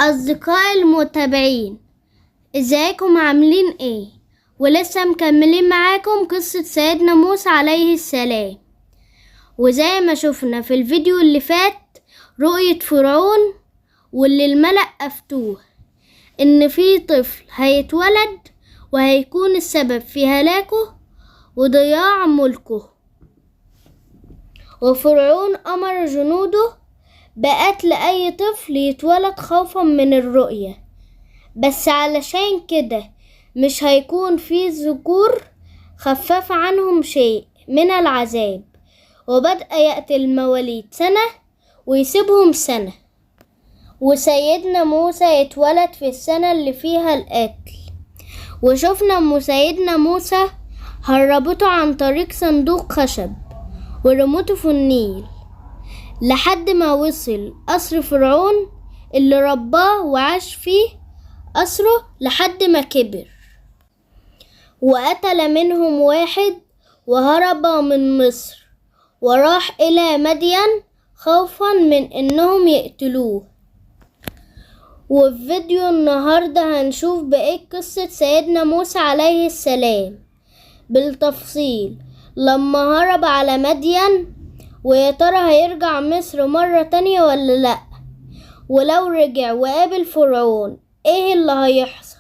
أصدقائي المتابعين، ازيكم؟ عاملين ايه؟ ولسه مكملين معاكم قصة سيدنا موسى عليه السلام. وزي ما شفنا في الفيديو اللي فات رؤية فرعون واللي الملأ أفتوه إن في طفل هيتولد وهيكون السبب في هلاكه وضياع ملكه، وفرعون أمر جنوده بقتل أي طفل يتولد خوفا من الرؤية، بس علشان كده مش هيكون في ذكور، خفف عنهم شيء من العذاب وبدأ يقتل مواليد سنة ويسيبهم سنة. وسيدنا موسى يتولد في السنة اللي فيها القتل، وشفنا سيدنا موسى هربته عن طريق صندوق خشب ورموته في النيل لحد ما وصل قصر فرعون اللي رباه وعاش فيه قصره لحد ما كبر، وقتل منهم واحد وهرب من مصر وراح إلى مدين خوفا من إنهم يقتلوه. وفي فيديو النهاردة هنشوف بقية قصة سيدنا موسى عليه السلام بالتفصيل لما هرب على مدين، ويا ترى هيرجع مصر مرة تانية ولا لأ، ولو رجع وقابل فرعون ايه اللي هيحصل،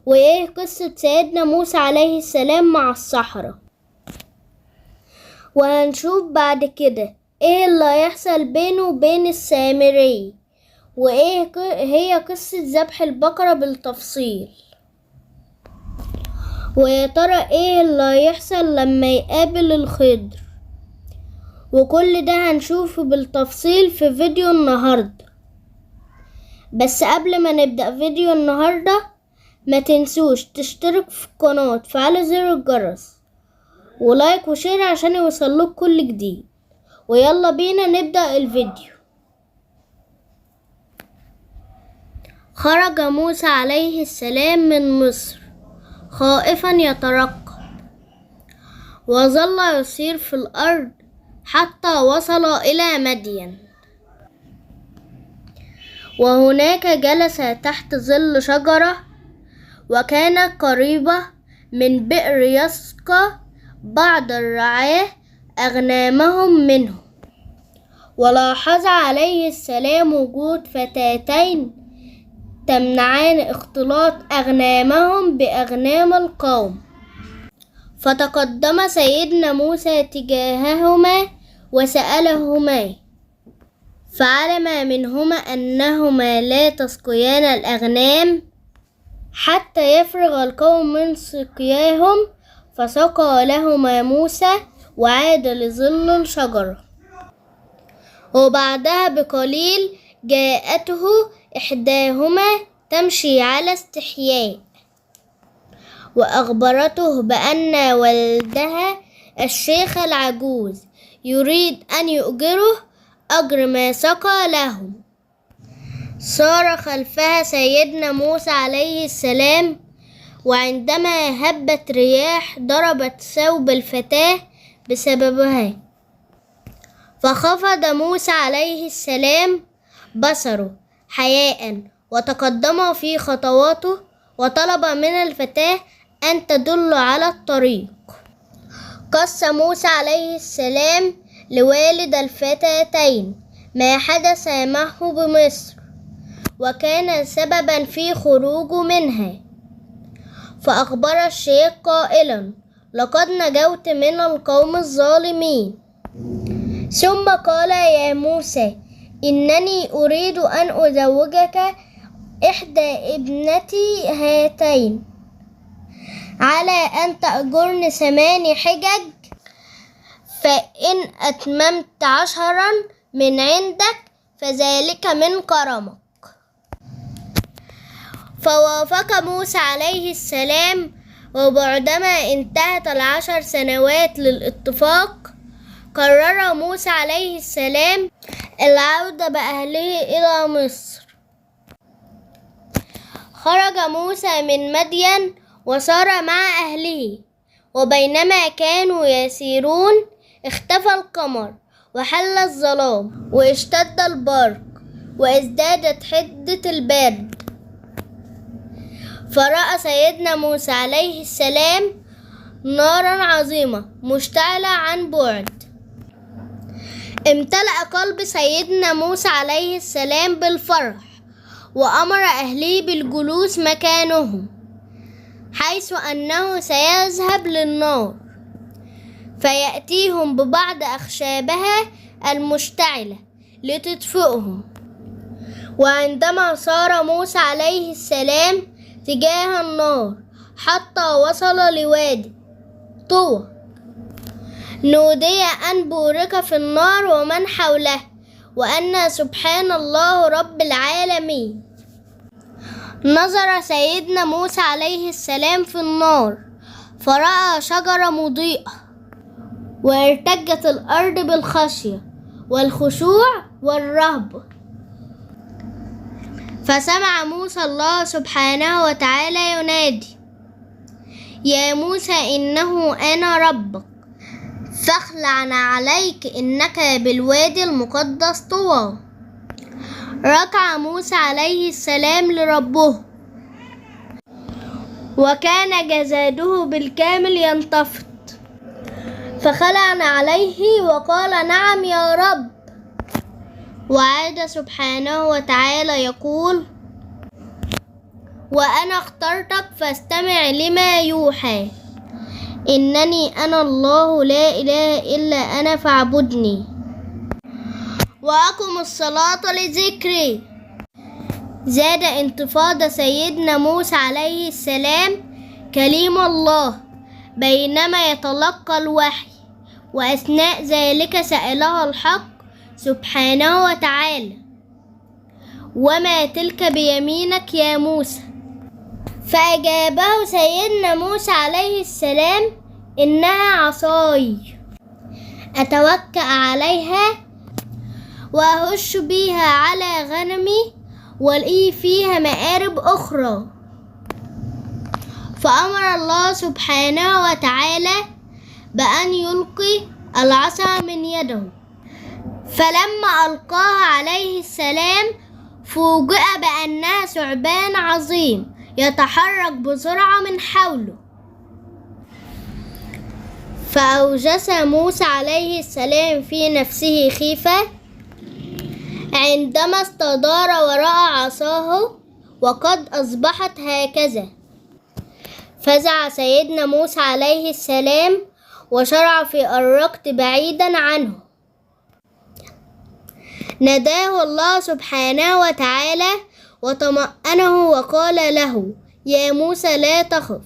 وايه قصة سيدنا موسى عليه السلام مع السحرة، وهنشوف بعد كده ايه اللي هيحصل بينه وبين السامري، وايه هي قصة ذبح البقرة بالتفصيل، ويا ترى ايه اللي هيحصل لما يقابل الخضر. وكل ده هنشوفه بالتفصيل في فيديو النهاردة. بس قبل ما نبدأ فيديو النهاردة ما تنسوش تشترك في القناة وتفعلوا زر الجرس و like و share عشان يوصلوك كل جديد. ويلا بينا نبدأ الفيديو. خرج موسى عليه السلام من مصر خائفا يترقب، وظل يسير في الأرض حتى وصل إلى مدين، وهناك جلس تحت ظل شجرة، وكانت قريبة من بئر يسقى بعض الرعاة أغنامهم منه. ولاحظ عليه السلام وجود فتاتين تمنعان اختلاط أغنامهم بأغنام القوم، فتقدم سيدنا موسى تجاههما وسألهما، فعلم منهما أنهما لا تسقيان الأغنام حتى يفرغ القوم من سقياهم، فسقى لهما موسى وعاد لظل الشجرة. وبعدها بقليل جاءته إحداهما تمشي على استحياء، وأخبرته بأن والدها الشيخ العجوز يريد أن يؤجره أجر ما سقى لهم. سار خلفها سيدنا موسى عليه السلام، وعندما هبت رياح ضربت ثوب الفتاة بسببها، فخفض موسى عليه السلام بصره حياء وتقدم في خطواته وطلب من الفتاة أن تدل على الطريق. قص موسى عليه السلام لوالد الفتاتين ما حدث معه بمصر وكان سببا في خروجه منها، فأخبر الشيخ قائلا: لقد نجوت من القوم الظالمين. ثم قال: يا موسى، إنني أريد أن أزوجك إحدى ابنتي هاتين على أن تأجرني 8 حجج، فإن أتممت 10 من عندك فذلك من كرمك. فوافق موسى عليه السلام، وبعدما انتهت 10 سنوات للاتفاق قرر موسى عليه السلام العودة بأهله إلى مصر. خرج موسى من مدين وسار مع أهله، وبينما كانوا يسيرون اختفى القمر وحل الظلام واشتد البرق، وازدادت حدة البرد. فرأى سيدنا موسى عليه السلام نارا عظيمة مشتعلة عن بعد. امتلأ قلب سيدنا موسى عليه السلام بالفرح، وأمر أهله بالجلوس مكانهم، حيث أنه سيذهب للنار فيأتيهم ببعض أخشابها المشتعلة لتطفئهم. وعندما صار موسى عليه السلام تجاه النار حتى وصل لوادي طوى، نودي أن بورك في النار ومن حوله، وأن سبحان الله رب العالمين. نظر سيدنا موسى عليه السلام في النار فرأى شجرة مضيئة، وارتجت الأرض بالخشية والخشوع والرهبة. فسمع موسى الله سبحانه وتعالى ينادي: يا موسى إنه أنا ربك، فاخلع عليك إنك بالوادي المقدس طوى. ركع موسى عليه السلام لربه، وكان جسده بالكامل ينتفض، فخلع عليه وقال: نعم يا رب. وعاد سبحانه وتعالى يقول: وأنا اخترتك فاستمع لما يوحى، إنني أنا الله لا إله إلا أنا فاعبدني وأقم الصلاة لذكري. زاد انتفاض سيدنا موسى عليه السلام كليم الله بينما يتلقى الوحي، وأثناء ذلك سأله الحق سبحانه وتعالى: وما تلك بيمينك يا موسى؟ فأجابه سيدنا موسى عليه السلام: إنها عصاي أتوكأ عليها وأهش بها على غنمي ولي فيها مآرب أخرى. فأمر الله سبحانه وتعالى بأن يلقي العصا من يده، فلما ألقاها عليه السلام فوجئ بأنها ثعبان عظيم يتحرك بسرعة من حوله. فأوجس موسى عليه السلام في نفسه خيفة عندما استدار ورأى عصاه وقد أصبحت هكذا. فزع سيدنا موسى عليه السلام وشرع في الركض بعيدا عنه. ناداه الله سبحانه وتعالى وطمأنه وقال له: يا موسى لا تخف،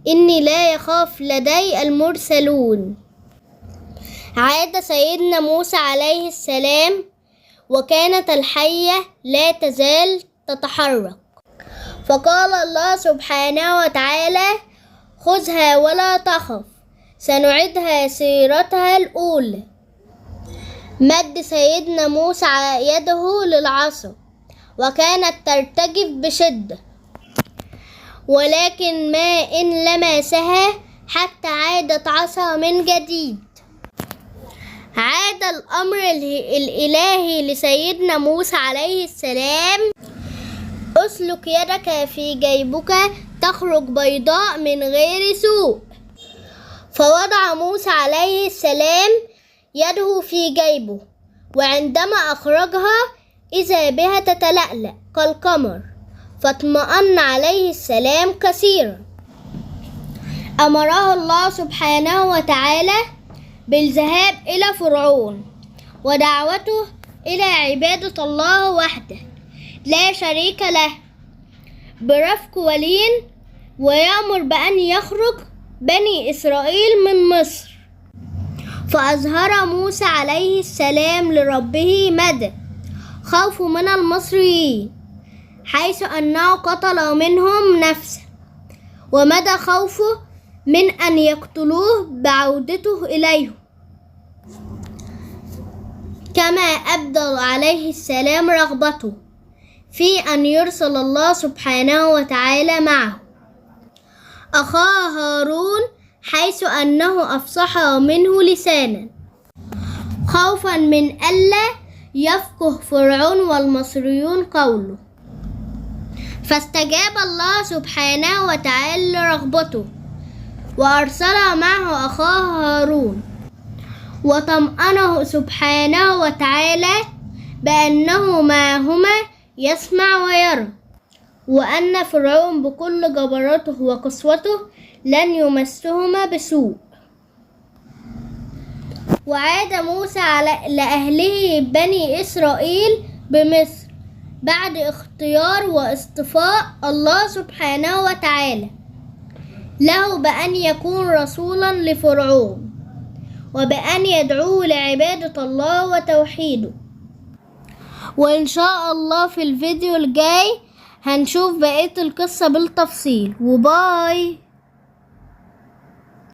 إني لا يخاف لدي المرسلون. عاد سيدنا موسى عليه السلام وكانت الحية لا تزال تتحرك، فقال الله سبحانه وتعالى: خذها ولا تخف، سنعيدها سيرتها الأولى. مد سيدنا موسى يده للعصا وكانت ترتجف بشدة، ولكن ما إن لمسها حتى عادت عصا من جديد. عاد الأمر الإلهي لسيدنا موسى عليه السلام: أسلك يدك في جيبك تخرج بيضاء من غير سوء. فوضع موسى عليه السلام يده في جيبه، وعندما أخرجها إذا بها تتلألأ كالقمر، فاطمأن عليه السلام كثيرا. أمره الله سبحانه وتعالى بالذهاب إلى فرعون ودعوته إلى عبادة الله وحده لا شريك له برفق ولين، ويأمر بأن يخرج بني إسرائيل من مصر. فأظهر موسى عليه السلام لربه مدى خوفه من المصريين، حيث أنه قتل منهم نفسه، ومدى خوفه من أن يقتلوه بعودته إليهم، كما أبدى عليه السلام رغبته في أن يرسل الله سبحانه وتعالى معه أخاه هارون، حيث أنه أفصح منه لسانا، خوفا من ألا يفقه فرعون والمصريون قوله. فاستجاب الله سبحانه وتعالى لرغبته، وأرسل معه أخاه هارون، وطمأنه سبحانه وتعالى بأنه معهما يسمع ويرى، وأن فرعون بكل جبروته وقسوته لن يمسهما بسوء. وعاد موسى لأهله بني إسرائيل بمصر بعد اختيار واصطفاء الله سبحانه وتعالى له بأن يكون رسولا لفرعون، وبأن يدعوه لعبادة الله وتوحيده. وإن شاء الله في الفيديو الجاي هنشوف بقية القصة بالتفصيل. وباي.